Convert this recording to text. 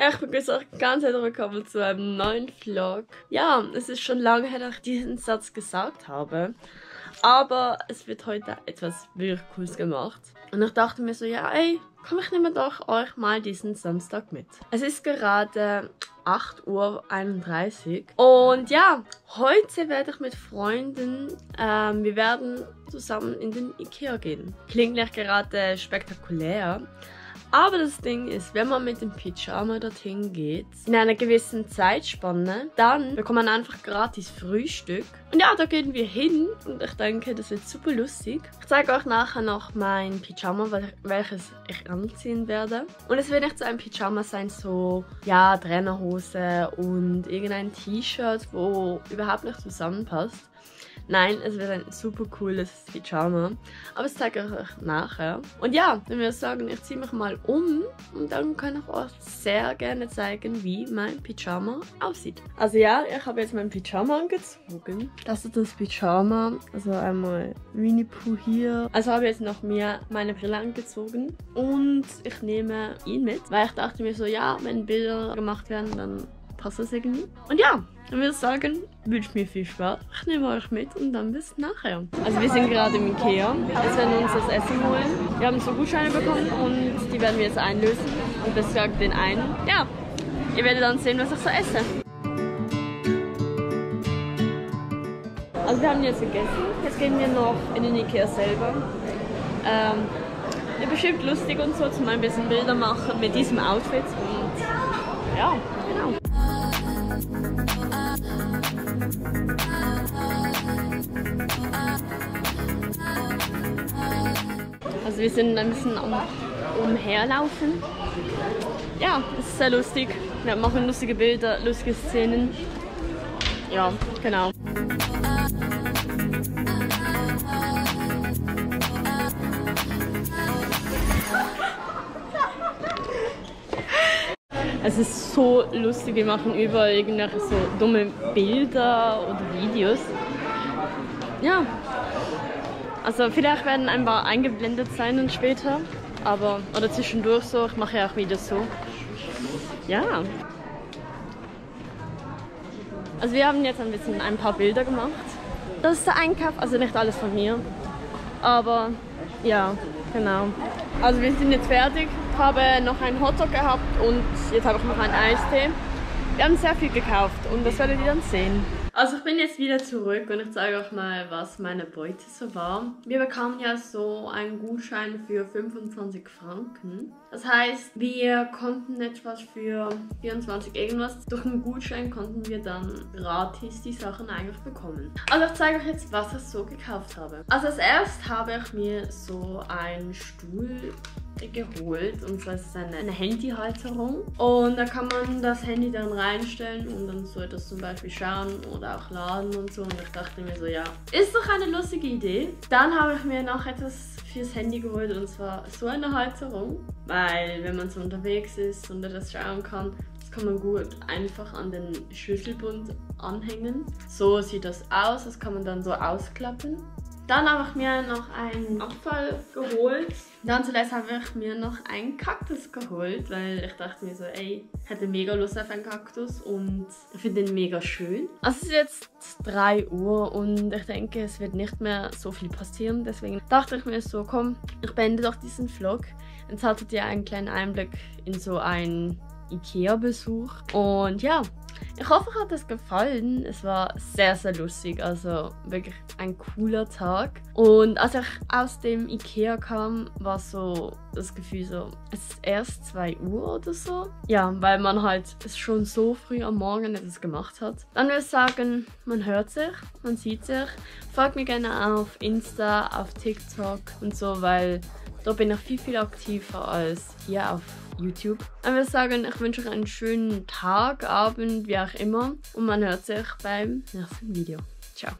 Ja, ich begrüße euch ganz herzlich willkommen zu einem neuen Vlog. Ja, es ist schon lange her, dass ich diesen Satz gesagt habe. Aber es wird heute etwas wirklich Cooles gemacht. Und ich dachte mir so, ja ey, komm, ich nehme doch euch mal diesen Samstag mit. Es ist gerade 8:31 Uhr. Und ja, heute werde ich mit Freunden, wir werden zusammen in den Ikea gehen. Klingt nicht gerade spektakulär. Aber das Ding ist, wenn man mit dem Pyjama dorthin geht, in einer gewissen Zeitspanne, dann bekommt man einfach gratis Frühstück. Und ja, da gehen wir hin und ich denke, das wird super lustig. Ich zeige euch nachher noch mein Pyjama, welches ich anziehen werde. Und es wird nicht so ein Pyjama sein, so, ja, Trainerhose und irgendein T-Shirt, wo überhaupt nicht zusammenpasst. Nein, es wird ein super cooles Pyjama. Aber das zeige ich euch nachher. Und ja, dann würde ich sagen, ich ziehe mich mal um und dann kann ich euch sehr gerne zeigen, wie mein Pyjama aussieht. Also ja, ich habe jetzt mein Pyjama angezogen. Das ist das Pyjama. Also einmal Winnie Pooh hier. Also habe ich jetzt noch meine Brille angezogen. Und ich nehme ihn mit, weil ich dachte mir so, ja, wenn Bilder gemacht werden, dann passt das irgendwie. Und ja, dann würde ich sagen, wünsche mir viel Spaß. Ich nehme euch mit und dann bis nachher. Also wir sind gerade im Ikea. Jetzt werden wir uns das Essen holen. Wir haben so Gutscheine bekommen und die werden wir jetzt einlösen. Und das sagt den einen. Ja, ihr werdet dann sehen, was ich so esse. Also wir haben jetzt gegessen. Jetzt gehen wir noch in den Ikea selber. Ist bestimmt lustig und so, zum ein bisschen Bilder machen mit diesem Outfit. Und ja, genau. Also wir sind ein bisschen am Umherlaufen. Ja, es ist sehr lustig. Wir machen lustige Bilder, lustige Szenen. Ja, genau. Es ist so lustig, wir machen überall irgendwelche so dumme Bilder oder Videos. Ja, also vielleicht werden ein paar eingeblendet sein und später, aber oder zwischendurch so, ich mache ja auch Videos so. Ja. Also wir haben jetzt ein paar Bilder gemacht. Das ist der Einkauf, also nicht alles von mir, aber ja, genau. Also wir sind jetzt fertig. Ich habe noch einen Hotdog gehabt und jetzt habe ich noch einen Eistee. Wir haben sehr viel gekauft und das werdet ihr dann sehen. Also ich bin jetzt wieder zurück und ich zeige euch mal, was meine Beute so war. Wir bekamen ja so einen Gutschein für 25 Franken. Das heißt, wir konnten etwas für 24 irgendwas. Durch einen Gutschein konnten wir dann gratis die Sachen eigentlich bekommen. Also ich zeige euch jetzt, was ich so gekauft habe. Also als erstes habe ich mir so einen Stuhl geholt, und zwar ist es eine Handyhalterung und da kann man das Handy dann reinstellen und dann so etwas zum Beispiel schauen oder auch laden und so, und ich dachte mir so, ja, ist doch eine lustige Idee. Dann habe ich mir noch etwas fürs Handy geholt, und zwar so eine Halterung, weil wenn man so unterwegs ist und das schauen kann, das kann man gut einfach an den Schlüsselbund anhängen. So sieht das aus, das kann man dann so ausklappen. Dann habe ich mir noch einen Abfall geholt. Dann zuletzt habe ich mir noch einen Kaktus geholt, weil ich dachte mir so, ey, ich hätte mega Lust auf einen Kaktus und ich finde den mega schön. Also es ist jetzt 3 Uhr und ich denke, es wird nicht mehr so viel passieren. Deswegen dachte ich mir so, komm, ich beende doch diesen Vlog. Jetzt hattet ihr einen kleinen Einblick in so einen Ikea-Besuch. Und ja, ich hoffe, euch hat es gefallen. Es war sehr, sehr lustig. Also wirklich ein cooler Tag. Und als ich aus dem Ikea kam, war so das Gefühl so, es ist erst 2 Uhr oder so. Ja, weil man halt es schon so früh am Morgen etwas gemacht hat. Dann würde ich sagen, man hört sich, man sieht sich. Folgt mir gerne auf Insta, auf TikTok und so, weil da bin ich viel, viel aktiver als hier auf YouTube. Ich würde sagen, ich wünsche euch einen schönen Tag, Abend, wie auch immer. Und man hört sich beim nächsten Video. Ciao.